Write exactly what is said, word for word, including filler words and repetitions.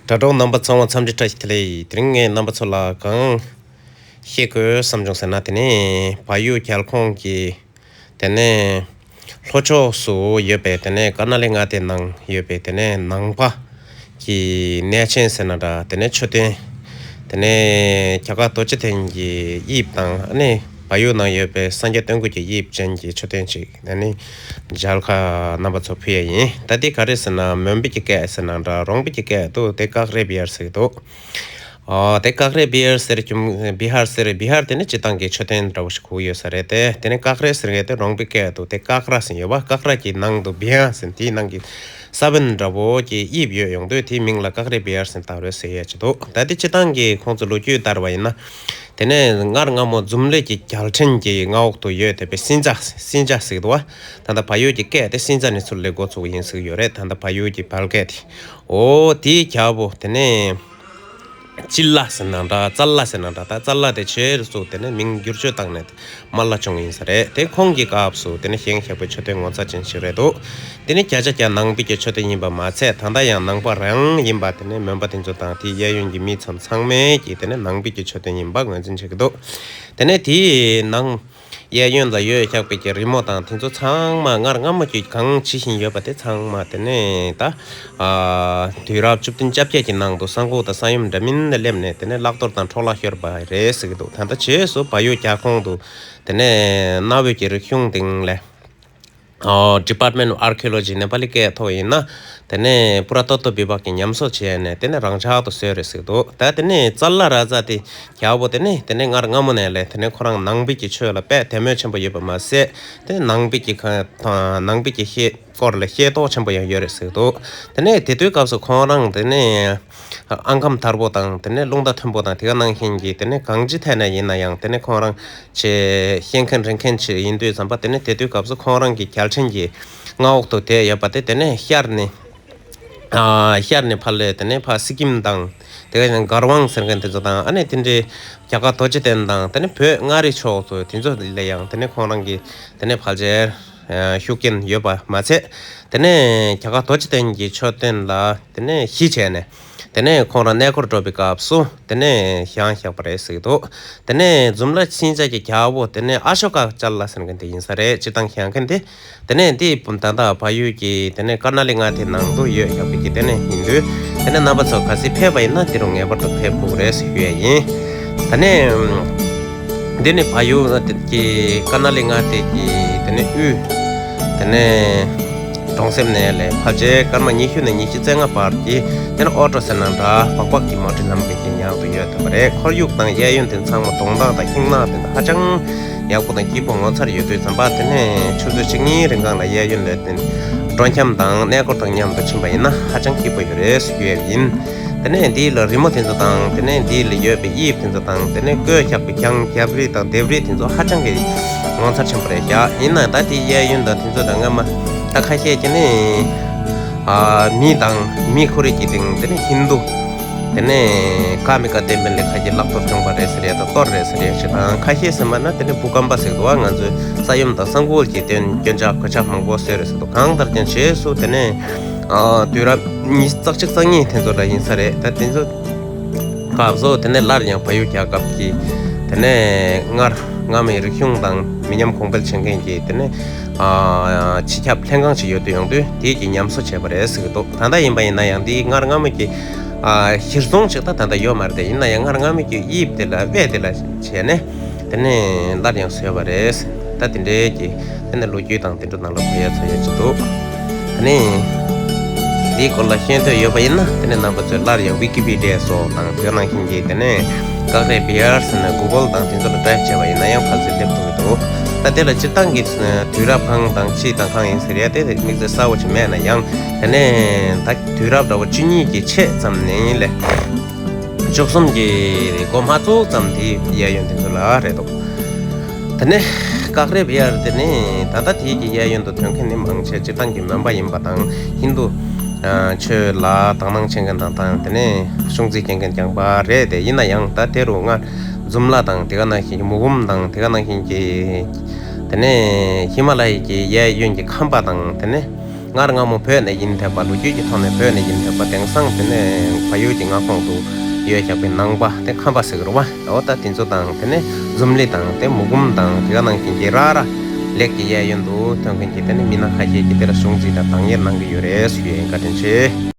དྲ་གྲོགས་རྣམ་པ་ཚང་མ་འཚམས་འདྲི་བཀྲ་ཤིས་བདེ་ལེགས། དེ་རིང་ངས་རྣམ་པ་ཚོ་ལ་གང་བཤད་དགོས་བསམ་བྱུང་ཟེར་ན། དེ་ནས་བལ་ཡུལ་རྒྱལ་ཁོངས་ཀྱི་དེ་ནས་ལྷོ་ཕྱོགས་སུ་ཡོད་པའི་དེ་ནས་ཀར་ནཱ་ལི་མངའ་སྡེའི་ནང་ཡོད་པའི་དེ་ནས་ནང་པ་གི་གནས་ཆེན་ཟེར་ན་འདྲ། དེ་ནས་མཆོད་རྟེན། དེ་ནས་རྒྱ་གར་རྡོ་རྗེ་གདན་གྱི་དབྱིབས་དང་། ཨ་ནི་བལ་ཡུལ་ནང་ཡོད་པའི་སངས་རྒྱས་སྟོང་སྐུ་གི་དབྱིབས་ཅན་གྱི་མཆོད་རྟེན་ཅིག་ཨ་ནི་མཇལ་ཁ་རྣམ་པ་ཚོ་ཕུལ་ཡ་ཡིན། ད་འདི་ག་རེ་ཟེར་ན། མོན་པའི་གི་སྐད་ཟེར་ན་འདྲ། རོང་པའི་གི་སྐད་འདུག་དེ་ཀག་རེ་བི་ཧར་ཟེར་གི་འདུག་ཨོ། དེ་ཀག་རེ་བི་ཧར་ཟེར་གྱི། བི་ཧར་ཟེར། བི་ཧར་དེ་ནི་སྤྱིར་བཏང་གི་མཆོད་རྟེན་འདྲ་བོ་ཞིག་གོ་གི་ཡོད་ས་རེད་དེ། དེ་ནི་ཀག་རེ་ཟེར་མཁན་དེ་རོང་པའི་སྐད་འདུག་དེ་ཀག་ར་ཟེར་ཡོད་པ། ཀག་ར་གི་ནང་དུ་བི་ཧར་ཟེར། དེའི་ནང་གི་ས་བོན་འདྲ་བོ་གི་དབྱིབས་ཡོད་ཡོང་དུས། དེའི་མིང་ལ་ཀག་རེ་བི་ཧར་ཟེར་བཏགས་རེད་ཟེར་ཡ་ཅིག་འདུག་ད་དེ་སྤྱིར་བཏང་གི་ཁོང་ཚོ་ལོ་རྒྱུས་ལྟར་བ་ཡིན་ན། དེ་ནས་སྔར་སྔ་མོ་འཛུམ་རླབས་ཀྱི་རྒྱལ་ཕྲན་གྱི་མངའ་འོག་ཏུ་ཡོད་བསྡད་པའི་སིན་ཙ། སིན་ཙ་ཟེར་གི་འདུག་བ། ད་ལྟ་བལ་ཡུལ་གྱི་སྐད་དེ་སིན་ཙ་ནས་ཚུར་ལེན་འགོ་བཙུགས་ཡིན་ཟེར་གི་ཡོད་རེད། ད་ལྟ་བལ་ཡུལ་གྱི་བལ་སྐད་དེ། ཨོ། དེའི་རྒྱལ་པོ་དེ་ནས་ཅི་ལ་ཟེར་ན་འདྲ། ཙ་ལ་ཟེར་ན་འདྲ། ད་ཙ་ལ་དེ་ཕྱིས་སུ་དེ་ནས་མིང་བསྒྱུར་བཅོས་བཏང་ནས་མ་ལ་བྱུང་ཡིན་ས་རེད། དེ་ཁོང་གི་སྐབས་སུ་དེ་ནས་བཞེངས་བཞག་པའི་མཆོད་རྟེན་ངོ་མཚར་ཅན་ཞིག་རེད་འདུག་དེ་ནི་བརྒྱ་ཆ་བརྒྱ་ནང་པའི་གི་མཆོད་རྟེན་ཡིན་པ་མ་ཚད། ད་ལྟ་ཡང་ནང་པ་རང་ཡིན་པ། དེ་ནི་མོན་པ་དེ་ཚོ་དང་དེའི་གཡས་གཡོན་གྱི་མི་ཚང་ཚང་མས་ཀྱིས་དེ་ནི་ནང་པའི་གི་མཆོད་རྟེན་ཡིན་པ་ངོས་འཛིན་བྱེད་ཀྱི་འདུག་དེ་ནས་དེའི་ནང་གཡས་གཡོན་ལ་ཡོད་བཞག་པའི་གི་རི་མོ་དང་དེ་ཚོ་ཚང་མ་སྔར་སྔ་མོ་གི་གང་བྱེད་བཞིན་ཡོད་པ་དེ་ཚང་མ་དེ་ནས་ད་ཨ་དུས་རབས་བཅུ་བདུན་བཅོ་བརྒྱད་ཀྱི་ནང་དུ་ས་འགུག་དང་ས་ཡོམ་འདྲ་མིན་ལ་སླེབས་ནས། དེ་ནས་བརླག་གཏོར་དང་འཕྲོ་བརླག་ཤོར་བ་རེད་ཟེར་གྱི་འདུག་ད་ལྟ་རྗེས་སུ་བལ་ཡུལ་རྒྱལ་ཁོངས་དུ་དེ་ནས་གནའ་བོའི་གི་རིག་གཞུང་སྟེང་ལས། ཨོ། Department of Archaeology ནེ་པ་ལི་སྐད་ཐོག་ཡིན་ན། དེ་ནས་པུ་ར་ཏོ་ཏོ་བི་བྷག་གི་ཉམས་གསོ་བྱས་ནས་དེ་ནས་རང་འཇགས་སུ་བཟོས་རེད་ཟེར་གྱི་འདུག་ད་དེ་ནས་ཙ་ལ་ར་ཛ་དེ་རྒྱལ་པོ་དེ་ནས་དེ་ནས་སྔར་སྔ་མོ་ནས་ལས་དེ་ནས་ཁོ་རང་ནང་པའི་གི་ཆོས་ལ་དཔེ་དད་མོས་ཆེན་པོ་ཡོད་པ་མ་ཟད། དེ་ནས་ནང་པའི་གི་ཁ་ནང་པའི་གི་ཤེས་སྐོར་ལ་ཤེས་རྟོགས་ཆེན་པོ་ཡང་ཡོད་རེད་ཟེར་གྱི་འདུག་དེ་ནས་དེ་དུས་སྐབས་སུ་ཁོང་རང་དེ་ནས་ཨང་ཁམས་དར་པོ་དང་། དེ་ནས་རླུང་རྟ་མཐོན་པོ་དང་། དེ་ག་ནང་བཞིན་གྱི་དེ་ནས་གང་ཅི་ཐད་ནས་ཡིན་ན་ཡང་། དེ་ནས་ཁོང་རང་ཆེ་ཤེས་མཁན་རིག་མཁན་ཆེ་ཡིན་དུས་ཙམ་པ། དེ་ནས་དེ་དུས་སྐབས་སུ་ཁོང་རང་གི་རྒྱལ་ཕྲན་གྱི་མངའ་འོག་ཏུ་དེ་ཡོད་པ་དེ། དེ་ནས་ཤར་ནས་ཨ་ཤར་ནས་ཕར་ལ་དེ་ནས་ཕར་སི་ཀིམ་དང་། དེ་ག་ནང་གར་ཝང་ཟེར་མཁན་དེ་ཚོ་དང་། ཨ་ནི་དེ་འདྲའི་རྒྱ་གར་རྡོ་རྗེ་གདན་དང་། དེ་ནས་བོད་མངའ་རིས་ཕྱོགས་སུ་དེ་ཚོ་ལ་ཡང་དེ་ནས་ཁོང་རང་གི་དེ་ནས་ཕལ་ཆེར་ཤུགས་རྐྱེན་ཡོད་པ་མ་ཚད། དེ་ནས་རྒྱ་གར་རྡོ་རྗེ་གདན་གྱི་མཆོད་རྟེན་ལ་དེ་ནས་གཞི་བྱས་ནས། དེ་ནས་ཁོང་རང་གནས་སྐོར་འགྲོ་བའི་སྐབས་སུ་དེ་ནས་བཞེངས་བཞག་པ་རེད་ཟེར་གྱི་འདུག་དེ་ནས་འཛུམ་རླབས་སིན་ཙ་གི་རྒྱལ་པོ་དེ་ནས་ཨ་ཤོ་ཀ་ཅ་ལ་ཟེར་མཁན་དེ་ཡིན་ས་རེད། སྤྱིར་བཏང་བཞེངས་མཁན་དེ། དེ་ནས་འདི་ད་ལྟ་བལ་ཡུལ་གྱི་དེ་ནས་ཀར་ནཱ་ལི་མངའ་སྡེའི་ནང་དུ་ཡོད་བཞག་པའི་གི་དེ་ནས་ཡིན་དུས། དེ་ནས་རྣམ་པ་ཚོ་གལ་སྲིད་ཕེབས་པ་ཡིན་ན་འདི་རུ་ངེས་པར་དུ་ཕེབས་དགོས་རེད་ཞུ་ཡ་ཡིན། དེ་ནས་འདི་ནི་བལ་ཡུལ་གྱི་ཀར་ནཱ་ལི་མངའ་སྡེ་གྱི་དེ་ནས་དབུས། དེ་ནས་གྲོང་གསེབ་ནས་ལས་ཕལ་ཆེར་སྐར་མ་ཉི་ཤུ་ནས་ཉི་ཤུ་རྩ་ལྔ་བར་གྱི་དེ་ནས་ཨོ་ཊོ་ཟེར་ན་འདྲ། སྦག་སྦག་གི་མོ་ཊའི་ལམ་གྱི་ཉག་ཏུ་ཡོད་བསྡད་པ་རེད། ཁོར་ཡུག་དང་གཡས་གཡོན་དེ་ཚང་མ་གདོང་ཐག་དང་ཤིང་ནགས་དེ་ཚོ་ཧ་ཅང་ཡག་པོ་དང་སྐྱིད་པོ་ངོ་མཚར་ཡོད་དུས་ཙམ་པ། དེ་ནས་ཆུ་ཚོད་གཅིག་གཉིས་རིང་སྒང་ལ་གཡས་གཡོན་ལ་དེ་སྤྲོ་འཆམ་དང་གནས་སྐོར་དང་མཉམ་དུ་ཕྱིན་པ་ཡིན་ན་ཧ་ཅང་སྐྱིད་པོ་ཡོད་རེད་ཞུ་ཡས་ཡིན། དེ་ནས་འདི་ལ་རི་མོ་དེ་ཚོ་དང་། དེ་ནས་འདི་ལ་ཡོད་པའི་དབྱིབས་དེ་ཚོ་དང་། དེ་ནས་བརྐོས་བཞག་པའི་གྱང་རྒྱབ་རི་དང་ལྡེབས་རི་དེ་ཚོ་ཧ་ཅང་གི་ངོ་མཚར་ཆེན་པོ་རེད་ཤག་ཡིན་ན་ད་དེ་གཡས་གཡོན་དང་དེ་ཚོ་དང་སྔ་མ་ད་ཁ་ཤས་ཀྱིས་ནི་ཨ་མི་དང་མི་ཁོ་རེ་གྱི་སྟེང་། དེ་ནས་ཧིན་དུ། དེ་ནས་ཀ་མི་ཀ་བསྟན་པའི་ལས་ཁ་གྱི་བརླག་གཏོར་བྱུང་བ་རེད་ཟེར་ཡ་དང་གཏོར་རེད་ཟེར་ཡ་ཞིག་དང་། ཁ་ཤས་ཟེར་བ་ན་དེ་ནས་བྷུ་ཀམ་པ་ཟེར་གི་འདུག་བ། ང་ཚོའི་ས་ཡོམ་དང་ས་འགུལ་གྱི་སྟེང་སྐྱོན་ཆག་གོད་ཆག་མང་པོ་བཟོས་རེད་ཟེར་འདུག་གང་ལྟར་ཀྱང་རྗེས་སུ་དེ་ནས་ཨ་དུས་རབས་ཉི་ཤུ་རྩ་གཅིག་རྩ་གཉིས་དེ་ཚོ་ལ་ཡིན་ས་རེད། ད་དེ་ཚོ་སྐབས་སུ་དེ་ནས་སླར་ཡང་བལ་ཡུལ་རྒྱལ་ཁབ་ཀྱི་དེ་ནས་སྔར་སྔ་མའི་རིག་གཞུང་དང་མི་ཉམས་གོང་འཕེལ་བྱེད་མཁན་གྱི་དེ་ནས་ཨ་སྤྱི་ཁྱབ་ལྷན་ཁང་ཞིག་ཡོད་དུ་ཡོང་དུས། དེའི་གི་ཉམས་གསོ་བྱས་པ་རེད་ཟེར་གི་འདུག་ད་ལྟ་ཡིན་པ་ཡིན་ན་ཡང་དེའི་སྔར་སྔ་མོ་གི་ཨ་གཞིར་བཟུང་ཅིག་ད་ད་ལྟ་ཡོད་མ་རེད་དེ། ཡིན་ན་ཡང་སྔར་སྔ་མོ་གི་དབྱིབས་དེ་ལ་དབྱེ་དེ་ལ་བྱས་ནས། དེ་ནས་སླར་ཡང་བཟོས་པ་རེད། ད་དེ་འདྲའི་གི་དེ་ནས་ལོ་རྒྱུས་དང་དེ་འདྲ་ནང་ལ་གོ་ཡ་ཚོ་ཡ་ཅིག་འདུག་དེ་ནས་འདིའི་སྐོར་ལ་ཤེས་འདོད་ཡོད་པ་ཡིན་ན། དེ་ནས་རྣམ་པ་ཚོས་སླར་ཡང་ཝི་ཀི་པི་ཌི་ཡ་སོགས་དང་དེ་ནང་བཞིན་གྱི་དེ་ནས་ཀག་རེ་བི་ཧར་ཟེར་ནས་གུ་གལ་དང་དེ་ཚོ་ལ་ཊའིབ་བྱས་པ་ཡིན་ན་ཡང་ཕལ་ཆེར་སླེབས་ཐུབ་ཀྱི་འདུག་ད་དེ་ལ་སྤྱིར་བཏང་གི་དུས་རབས་གང་དང་ཅི་དང་གང་ཡིན་ཟེར་ཡ་དེ་དམིགས་བསལ་གསལ་བོ་ཅིག་མེད་ན་ཡང་། དེ་ནས་ད་དུས་རབས་འདྲ་བོ་བཅུ་གཉིས་ཀྱི་ཕྱེད་ཙམ་ནས་ལས། བཅུ་གསུམ་གྱི་འགོ་མ་བཙུགས་ཙམ་དེའི་གཡས་གཡོན་དེ་ཚོ་ལ་རེད་འདུག་དེ་ནས་ཀག་རེ་བི་ཧར་དེ་ནི་ད་ལྟ་དེའི་གི་གཡས་གཡོན་དུ་ཐོན་མཁན་ནི་མང་ཆེ་སྤྱིར་བཏང་གི་མོན་པ་ཡིན་པ་དང་། ཧིན་དུ་ཨ་ཆོས་ལ་དག་སྣང་བྱེད་མཁན་དང་དང་། དེ་ནས་ཤོང་རྩིས་བྱེད་མཁན་རྐྱང་པ་རེད་དེ། ཡིན་ན་ཡང་ད་དེ་རུ་སྔར་འཛུམ་ལ་དང་དེ་ག་ནང་བཞིན་གྱི་མུ་གུམ་དང་དེ་ག་ནང་བཞིན་གྱི་དེ་ནས་ཧི་མ་ལ་ཡའི་གི་གཡས་གཡོན་གྱི་ཁམས་པ་དང་། དེ་ནས་ སྔར་སྔ་མོ་བོད་ནས་ཡིན་ཐོས་པ། ལོ་རྒྱུས་ཀྱི་ཐོག་ནས་བོད་ནས་ཡིན་ཐོས་པ། དེང་སང་དེ་ནས་བལ་ཡུལ་གྱི་མངའ་ཁོངས་སུ་ཡོད་བཞག་པའི་ནང་པ་དེ་ཁམས་པ་ཟེར་གི་རེད་བ། འོ་ད་དེ་ཚོ་དང་དེ་ནས་འཛུམ་གླིང་དང་དེ་མུ་གུམ་དང་དེ་ག་ནང་བཞིན་གྱི་ར་ར་ལེགས་ཀྱི་གཡས་གཡོན་དུ་ཐོན་མཁན་གྱི་དེ་ནས་མི་སྣ་ཁ་ཤས་ཀྱིས་དེ་ལ་གཞུང་འཛིན་དང་བདག་གཉེར་གནང་གི་ཡོད་རེད་ཞུ་ཡ་ཡིན། བཀའ་དྲིན་ཆེ།